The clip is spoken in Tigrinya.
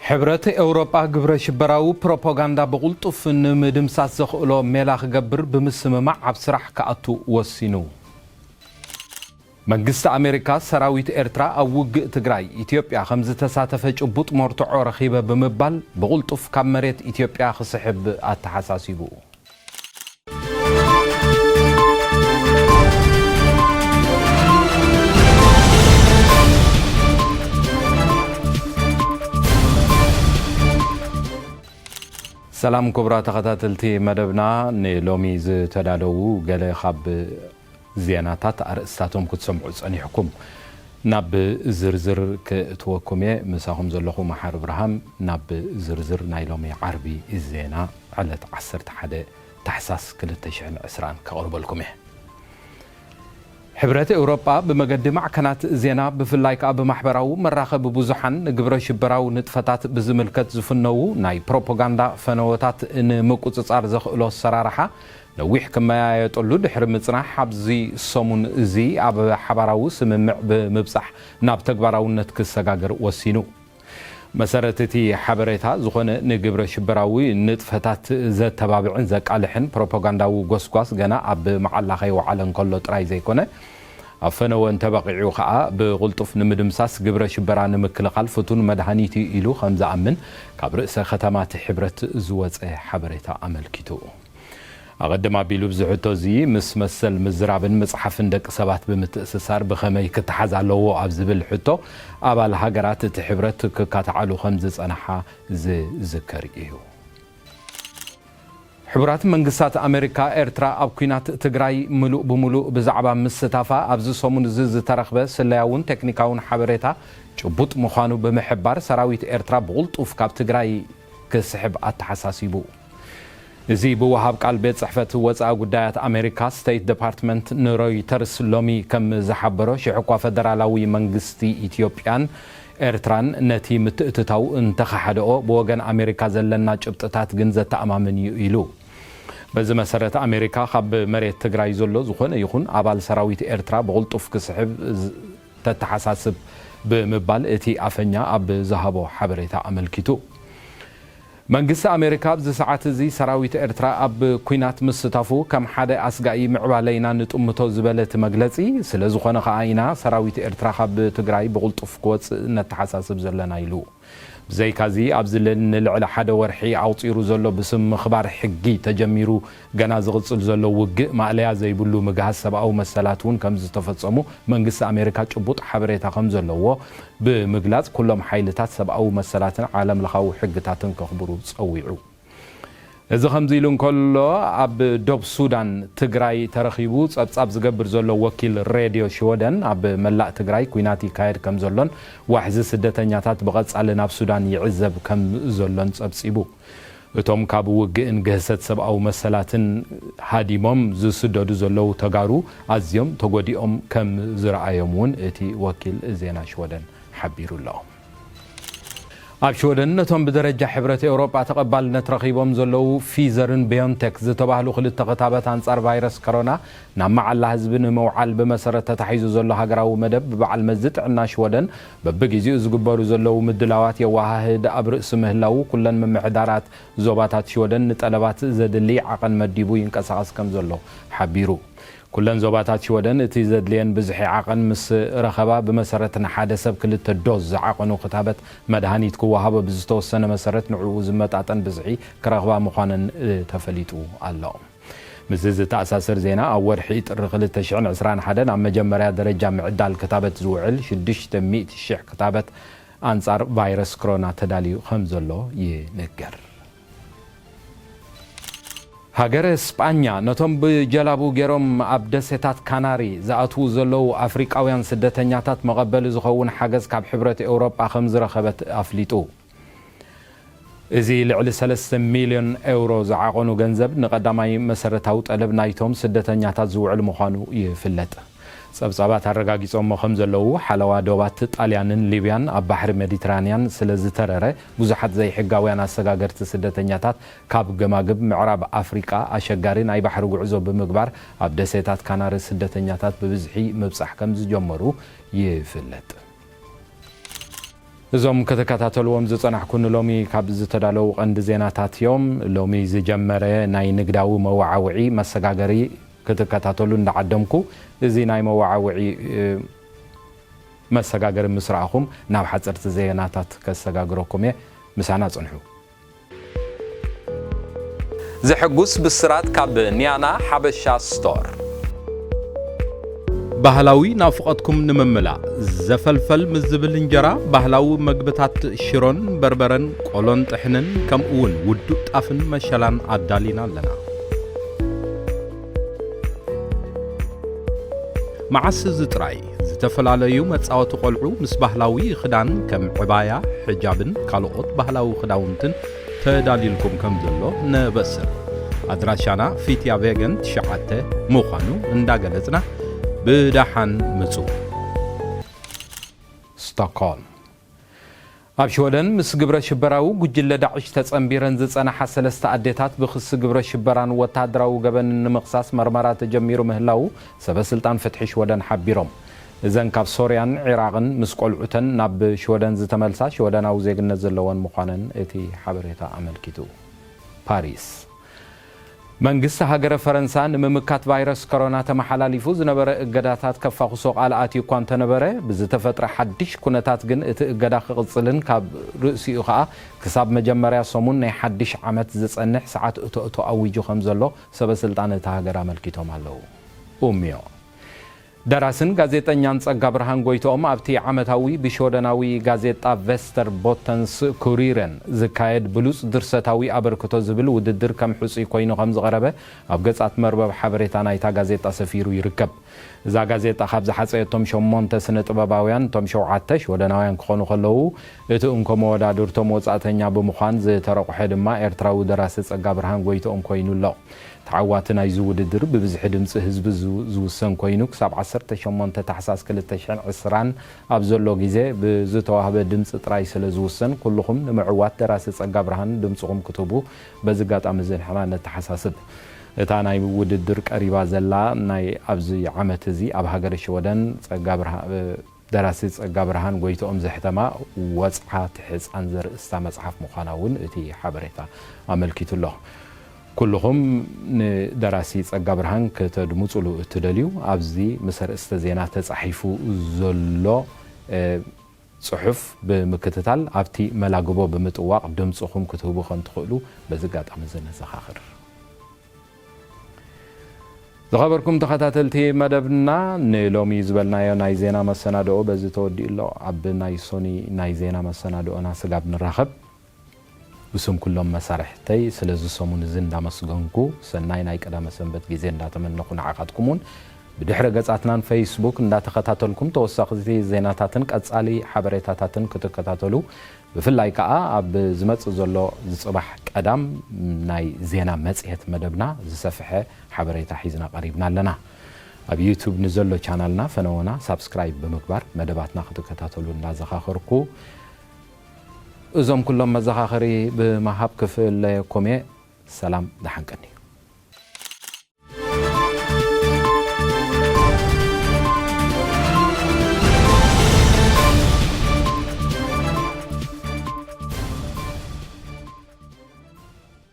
ሕብረት ኤውሮጳ ግብረ ሽበራዊ ፕሮፓጋንዳ ብቕልጡፍ ንምድምሳስ ዘኽእሎ ሜላ ክገብር ብምስምማዕ ኣብ ስራሕ ክኣቱ ወሲኑ። መንግስቲ ኣሜሪካ ሰራዊት ኤርትራ ኣብ ውግእ ትግራይ ኢትዮጵያ ከም ዝተሳተፈ ጭቡጥ መርትዖ ረኺበ ብምባል ብቕልጡፍ ካብ መሬት ኢትዮጵያ ክስሕብ ኣተሓሳሲቡ። ሰላም ክቡራት ተኸታተልቲ መደብና፣ ንሎሚ ዝተዳለዉ ገለ ካብ ዜናታት ኣርእስታቶም ክትሰምዑ ጸኒሕኩም። ናብ ዝርዝር ክእትወኩም እየ። ምሳኹም ዘለኹ መሓሪ ብርሃም። ናብ ዝርዝር ናይ ሎሚ ዓርቢ ዜና ዕለት ዓሰርተ ሓደ ታሕሳስ ክልተ ሽሕን ዕስራን ከቕርበልኩም እየ። ሕብረት ኤውሮጳ ብመገዲ ማዕከናት ዜና፣ ብፍላይ ከኣ ብማሕበራዊ መራኸቢ ብዙሓን፣ ንግብረ ሽበራዊ ንጥፈታት ብዝምልከት ዝፍነዉ ናይ ፕሮፓጋንዳ ፈነወታት ንምቁጽጻር ዘኽእሎ ኣሰራርሓ ነዊሕ ክመያየጠሉ ድሕሪ ምጽናሕ፣ ኣብዚ ሰሙን እዚ ኣብ ሓባራዊ ስምምዕ ብምብጻሕ ናብ ተግባራውነት ክሰጋገር ወሲኑ። መሰረት እቲ ሓበሬታ ዝኾነ ንግብረ ሽበራዊ ንጥፈታት ዘተባብዕን ዘቃልሕን ፕሮፓጋንዳዊ ጎስጓስ ገና ኣብ መዓላ ከይወዓለ እንከሎ ጥራይ ዘይኮነ፣ ኣብ ፈነወ እንተበቒዑ ከኣ ብቕልጡፍ ንምድምሳስ ግብረ ሽበራ ንምክልኻል ፍቱን መድሃኒት እዩ ኢሉ ከም ዝኣምን ካብ ርእሰ ከተማ እቲ ሕብረት ዝወጸ ሓበሬታ ኣመልኪቱ። ኣቐድም ኣቢሉ፣ ብዚ ሕቶ እዚ ምስ መሰል ምዝራብን ምጽሓፍን ደቂ ሰባት ብምትእስሳር ብኸመይ ክተሓዝ ኣለዎ ኣብ ዝብል ሕቶ፣ ኣባል ሃገራት እቲ ሕብረት ክካትዓሉ ከም ዝጸንሓ ዝዝከር እዩ። ሕቡራት መንግስታት ኣሜሪካ፣ ኤርትራ ኣብ ኲናት ትግራይ ምሉእ ብምሉእ ብዛዕባ ምስታፋ ኣብዚ ሰሙን እዚ ዝተረኽበ ስለያውን ቴክኒካውን ሓበሬታ ጭቡጥ ምዃኑ ብምሕባር፣ ሰራዊት ኤርትራ ብቕልጡፍ ካብ ትግራይ ክስሕብ ኣተሓሳሲቡ። እዚ ብወሃብ ቃል ቤት ጽሕፈት ወጻኢ ጉዳያት ኣሜሪካ፣ ስቴት ዲፓርትመንት፣ ንሮይተርስ ሎሚ ከም ዝሓበሮ፣ ሽሕ እኳ ፈደራላዊ መንግስቲ ኢትዮጵያን ኤርትራን ነቲ ምትእትታው እንተኸሓደኦ፣ ብወገን ኣሜሪካ ዘለና ጭብጥታት ግን ዘተኣማምን እዩ ኢሉ። በዚ መሰረት፣ ኣሜሪካ ካብ መሬት ትግራይ ዘሎ ዝኾነ ይኹን ኣባል ሰራዊት ኤርትራ ብቕልጡፍ ክስሕብ ዝ-፣ ተተሓሳስብ ብምባል እቲ ኣፈኛ ኣብ ዝሃቦ ሓበሬታ ኣመልኪቱ። መንግስቲ ኣሜሪካ ኣብዚ ሰዓት እዚ ሰራዊት ኤርትራ ኣብ ኲናት ምስታፉ ከም ሓደ ኣስጋኢ ምዕባለ ኢና ንጥምቶ ዝበለ እቲ መግለጺ፣ ስለ ዝኾነ ከኣ ኢና ሰራዊት ኤርትራ ካብ ትግራይ ብቕልጡፍ ክወጽእ ነተሓሳስብ ዘለና ኢሉ። ብዘይካዚ፣ ኣብዚ ል-፣ ንልዕሊ ሓደ ወርሒ ኣቑጺሩ ዘሎ ብስም ምኽባር ሕጊ ተጀሚሩ ገና ዝቕጽል ዘሎ ውግእ፣ ማእለያ ዘይብሉ ምግሃስ ሰብኣዊ መሰላት እውን ከም ዝተፈጸሙ መንግስቲ ኣሜሪካ ጭቡጥ ሓበሬታ ከም ዘለዎ ብምግላጽ፣ ኩሎም ሓይልታት ሰብኣዊ መሰላትን ዓለምለኻዊ ሕግታትን ከኽብሩ ጸዊዑ። እዚ ከምዚ ኢሉ እንከሎ፣ ኣብ ዶብ ሱዳን ትግራይ ተረኺቡ ጸብጻብ ዝገብር ዘሎ ወኪል ሬድዮ ሽወደን፣ ኣብ መላእ ትግራይ ኲናት ይካየድ ከም ዘሎን ዋሕዚ ስደተኛታት ብቐጻሊ ናብ ሱዳን ይዕዘብ ከም ዘሎን ጸብጺቡ። እቶም ካብ ውግእን ግህሰት ሰብኣዊ መሰላትን ሃዲሞም ዝስደዱ ዘለዉ ተጋሩ ኣዝዮም ተጎዲኦም ከም ዝረኣዮም እውን እቲ ወኪል ዜና ሽወደን ሓቢሩ ኣሎ። ኣብ ሽወደን፣ ነቶም ብደረጃ ሕብረት ኤውሮጳ ተቐባልነት ረኺቦም ዘለዉ ፊዘርን ቢዮንቴክ ዝተባህሉ ክልተ ክታበት ኣንጻር ቫይረስ ኮሮና ናብ መዓላ ህዝቢ ንምውዓል ብመሰረት ተታሒዙ ዘሎ ሃገራዊ መደብ፣ ብበዓል መዚ ጥዕና ሽወደን በብግዜኡ ዝግበሩ ዘለዉ ምድላዋት የወሃህድ ኣብ ርእሲ ምህላዉ፣ ኩለን ምምሕዳራት ዞባታት ሽወደን ንጠለባት ዘድሊ ዓቐን መዲቡ ይንቀሳቐስ ከም ዘሎ ሓቢሩ። ኩለን ዞባታት ሽወደን እቲ ዘድልየን ብዝሒ ዓቐን ምስ ረኸባ፣ ብመሰረት ንሓደ ሰብ ክልተ ዶዝ ዝዓቐኑ ክታበት መድሃኒት ክወሃቦ ብዝተወሰነ መሰረት፣ ንዕኡ ዝመጣጠን ብዝሒ ክረኽባ ምዃነን፣ እ፣ ተፈሊጡ ኣሎ። ምስዚ ዝተኣሳሰር ዜና፣ ኣብ ወርሒ ጥሪ ክልተ ሽሕን ዕስራን ሓደን ኣብ መጀመርያ ደረጃ ምዕዳል ክታበት ዝውዕል ሽዱሽተ ሚእቲ ሽሕ ክታበት ኣንጻር ቫይረስ ኮሮና ተዳልዩ ከም ዘሎ ይንገር። ሃገረ ስጳኛ ነቶም ብጀላቡ ገይሮም ኣብ ደሴታት ካናሪ ዝኣትዉ ዘለዉ ኣፍሪቃውያን ስደተኛታት መቐበሊ ዝኸውን ሓገዝ ካብ ሕብረት ኤውሮጳ ከም ዝረኸበት ኣፍሊጡ። እዚ ልዕሊ ሰለስተ ሚልዮን ኤውሮ ዝዓቐኑ ገንዘብ ንቐዳማይ መሰረታዊ ጠለብ ናይቶም ስደተኛታት ዝውዕል ምዃኑ ይፍለጥ። ጸብጻባት ኣረጋጊጾሞ ከም ዘለዉ፣ ሓለዋ ዶባት ጣልያንን ሊብያን ኣብ ባሕሪ ሜዲትራንያን ስለ ዝተረረ፣ ብዙሓት ዘይሕጋውያን ኣሰጋገርቲ ስደተኛታት ካብ ገማግብ ምዕራብ ኣፍሪቃ ኣሸጋሪ ናይ ባሕሪ ጉዕዞ ብምግባር ኣብ ደሴታት ካናሪ ስደተኛታት ብብዝሒ ምብጻሕ ከም ዝጀመሩ ይፍለጥ። እዞም ክትከታተልዎም ዝጸናሕኩ ንሎሚ ካብ ዝተዳለዉ ቀንዲ ዜናታት እዮም። ሎሚ ዝጀመረ ናይ ንግዳዊ መወዓውዒ መሰጋገሪ ክትከታተሉ እንዳዓደምኩ፣ እዚ ናይ መወዓውዒ፣ እ፣ መሰጋገሪ ምስ ረኣኹም ናብ ሓጸርቲ ዜናታት ከሰጋግረኩም እየ። ምሳና ጽንሑ። ዘሐጉስ ብስራት ካብ ኒያና ሓበሻ ስቶር። ባህላዊ ናፍቖትኩም ንምምላእ፣ ዘፈልፈል ምስ ዝብል እንጀራ፣ ባህላዊ መግብታት ሽሮን በርበረን፣ ቆሎን ጥሕንን፣ ከምኡ እውን ውዱእ ጣፍን መሸላን ኣዳሊና ኣለና። መዓስ እዚ ጥራይ፣ ዝተፈላለዩ መጻወቲ ቆልዑ ምስ ባህላዊ ክዳን ከም ዕባያ፣ ሕጃብን ካልኦት ባህላዊ ክዳውንትን ተዳልዩልኩም ከም ዘሎ ነበስር። ኣድራሻና ፊትያ ቬገን ትሽዓተ ምዃኑ እንዳገለጽና፣ ብደሓን ምጹ። ስቶክሆልም። ኣብ ሽወደን ምስ ግብረ ሽበራዊ ጉጅለ ዳዕሽ ተጸንቢረን ዝጸንሓ ሰለስተ ኣዴታት ብኽሲ ግብረ ሽበራን ወተሃደራዊ ገበንን ንምኽሳስ መርመራ ተጀሚሩ ምህላዉ ሰበ ስልጣን ፍትሒ ሽወደን ሓቢሮም። እዘን ካብ ሶርያን ዒራቕን ምስ ቆልዑተን ናብ ሽወደን ዝተመልሳ ሽወደናዊ ዜግነት ዘለወን ምዃነን እቲ ሓበሬታ ኣመልኪቱ። ፓሪስ። መንግስቲ ሃገረ ፈረንሳ ንምምካት ቫይረስ ኮሮና ተመሓላሊፉ ዝነበረ እገዳታት ከፋኹሶ ቃል ኣትዩ እኳ እንተነበረ፣ ብዝተፈጥረ ሓድሽ ኩነታት ግን እቲ እገዳ ክቕጽልን ካብ ርእሲኡ ከኣ ክሳብ መጀመርያ ሰሙን ናይ ሓድሽ ዓመት ዝጸንሕ ሰዓት እቶ እቶ ኣዊጁ ከም ዘሎ ሰበ ስልጣን እታ ሃገር ኣመልኪቶም ኣለዉ። ኡምዮ። ደራስን ጋዜጠኛን ጸጋብርሃን ጎይትኦም ኣብቲ ዓመታዊ ብሽወደናዊ ጋዜጣ ቨስተርቦተንስ ኩሪረን ዝካየድ ብሉጽ ድርሰታዊ ኣበርክቶ ዝብል ውድድር ከም ሕጹይ ኮይኑ ከም ዝቐረበ ኣብ ገጻት መርበብ ሓበሬታ ናይታ ጋዜጣ ሰፊሩ ይርከብ። እዛ ጋዜጣ ካብ ዝሓጸየቶም ሸሞንተ ስነ ጥበባውያን እቶም ሸውዓተ ሽወደናውያን ክኾኑ ከለዉ፣ እቲ እንኮ መወዳድርቶም ወጻእተኛ ብምዃን ዝተረቑሐ ድማ ኤርትራዊ ደራሲ ጸጋብርሃን ጎይትኦም ኮይኑ ኣሎ። ተዓዋቲ ናይዚ ውድድር ብብዝሒ ድምጺ ህዝቢ ዝው-፣ ዝውሰን ኮይኑ፣ ክሳብ ዓሰርተ ሸሞንተ ታሕሳስ ክልተ ሽሕን ዕስራን ኣብ ዘሎ ግዜ ብዝተዋህበ ድምጺ ጥራይ ስለ ዝውሰን፣ ኩልኹም ንምዕዋት ደራሲ ጸጋብርሃን ድምጽኹም ክትህቡ በዚ ኣጋጣሚ እዚ ንሕና ነተሓሳስብ። እታ ናይ ውድድር ቀሪባ ዘላ ናይ ኣብዚ ዓመት እዚ ኣብ ሃገረ ሽወደን ጸጋብርሃ-፣ ደራሲ ጸጋብርሃን ጎይትኦም ዘሕተማ ወጽዓ ትሕጻን ዘርእስታ መጽሓፍ ምዃና እውን እቲ ሓበሬታ ኣመልኪቱ ኣሎ። ኩልኹም ንደራሲ ጸጋብርሃን ከተድምጹሉ እትደልዩ፣ ኣብዚ ምስ ኣርእስተ ዜና ተጻሒፉ ዘሎ፣ እ፣ ጽሑፍ ብምክትታል ኣብቲ መላግቦ ብምጥዋቕ ድምጽኹም ክትህቡ ከም ትኽእሉ በዚ ኣጋጣሚ እዚ ነዘኻኽር። ዝኸበርኩም ተኸታተልቲ መደብና፣ ንሎሚ ዝበልናዮ ናይ ዜና መሰናድኦ በዚ ተወዲኡ ኣሎ። ኣብ ናይ ሶኒ ናይ ዜና መሰናድኦና ስጋብ ንራኸብ፣ ብስም ኩሎም መሳርሕተይ ስለዚ ሰሙን እዚ እንዳመስገንኩ፣ ሰናይ ናይ ቀዳመ ሰንበት ግዜ እንዳተመነኹ፣ ንዓኻትኩም እውን ብድሕረ ገጻትናን ፌስቡክ እንዳተኸታተልኩም ተወሳኽቲ ዜናታትን ቀጻሊ ሓበሬታታትን ክትከታተሉ፣ ብፍላይ ከኣ ኣብ ዝመጽእ ዘሎ ዝጽባሕ ቀዳም ናይ ዜና መጽሔት መደብና ዝሰፍሐ ሓበሬታ ሒዝና ቀሪብና ኣለና። ኣብ ዩቱብ ንዘሎ ቻናልና ፈነወና ሳብስክራይብ ብምግባር መደባትና ክትከታተሉ እንዳዘኻኸርኩ፣ እዞም ኩሎም መዘኻኸሪ ብምሃብ ክፍለየኩም እየ። ሰላም፣ ደሓን ቀንዩ።